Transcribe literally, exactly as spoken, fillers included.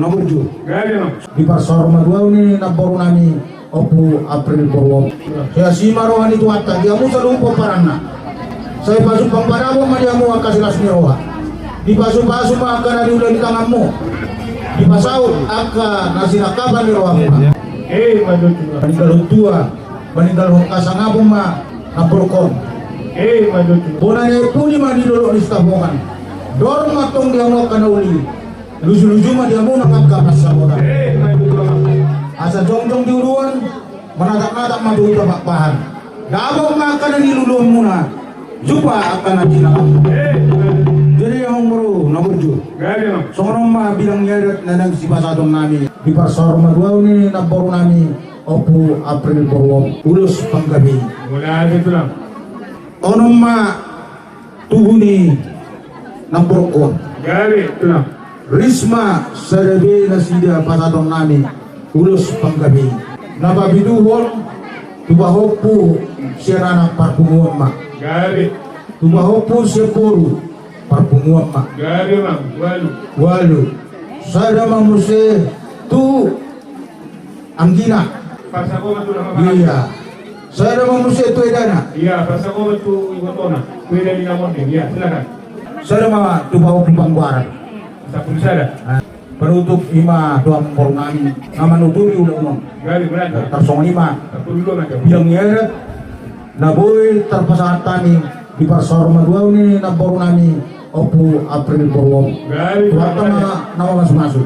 Na burju. Gabe ma. Di parsaor ma tu ahu ni namboru nami Ompu April Borwom. Sai asi ma roha ni Tuhanta di hamu saluhut pomparanna. Sai pasupasu ma di hamu angka silas ni roha. Dipasupasu ma angka na niula ni tanganmu. Dipasaut angka na sinangkapan ni rohamu. Eh, maninggal tua, maninggal hongka sangapun ma namborungkon. Eh, maninggal tua. Bona ni pudi ma di dolok ni Sitapongan. Dor ma tong di hamu angka na uli. Luju-luju ma di hamu nang angka pansamotan. Asa jongjong di uluan, manatak-natak ma tu huta Pakpahan. Dapot ma angka na niluluanmuna. Jumpa angka na jinalak. Jadi hamu boru na burju. Songon on ma bidang ni adat na naeng sipasahaton nami. Di parsaor ma tu ahu ni namboru nami Ompu April Borwom. Ulos panggabean. Onom ma tubu ni namborungkon. Gabe, Tulang. Ris ma sada be nasida pasahaton nami ulos panggabean. Na papituhon, tu pahompu sian anak parpunguan ma. Gabe. Tu pahompu sian boru parpunguan ma. Gabe ma, ualu. Ualu. Sada ma muse tu anggina. Pasahat ma tu anak. Iya. Sada ma muse tu edana. Iya, pasahat ma tu ibotona. Tu eda ni namborungkon. Iya, silakan. Sada ma tu pahompu panggoaran. Sampulu sada. Ah, panutup i ma tu namboru nami na manutupi ulaon on. Gabe, berarti. Tarsongon i ma. Sampulu dua ma. Bidang ni adat na boi tarpasahat hami di parsaor ma tu ahu ni namboru nami Ompu April Borwom. Gabe. Tuhanta ma na mamasu-masu.